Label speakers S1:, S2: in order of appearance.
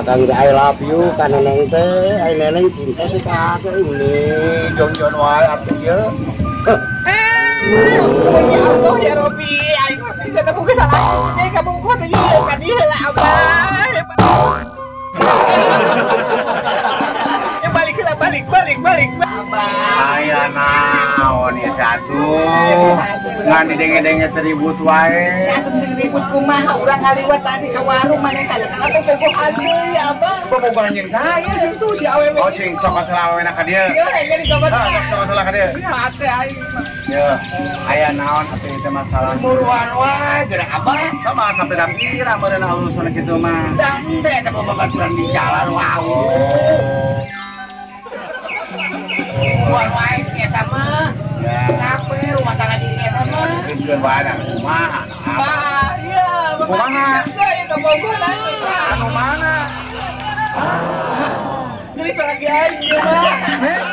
S1: Akang teh I love you ka neneng teh, ai neneng cinta teh ka akang ini jongjon wae atuh ieu.
S2: Ya Allah ya Robi, aing mah bisa teu kesalahan teh kabogoh teh ieu ka dieu lah abah. Ya balik lah, balik balik balik. Abah.
S3: Aya naon ieu atuh. Ngan didenge-denge seribut wae.
S2: Atuh ribut kumaha urang ngaliwat tadi ka warung maneh kada kalah bobogohan deui abah.
S3: Bobogohan jeung
S2: saha jeung tuh si awewe.
S3: Oh cing cokot heula awewena ka dieu.
S2: Ieu hege dicokot.
S3: Heeh, cokot heula ka dieu.
S2: Hate aing mah.
S3: Ya, aya naon atuh ieu masalah.
S2: Buruan wae geura abah.
S3: Sama sampai dampira meureun urusan kitu mah.
S2: Da henteu eta babaturan di jalan wau. Buruan wae si eta mah. Capek rumah tangga di si eta mah.
S3: Keun wae da kumaha.
S2: Bah, iya,
S3: kumaha?
S2: Teu kabogohan
S3: anu mana?
S2: Jadi lagi aing ieu mah.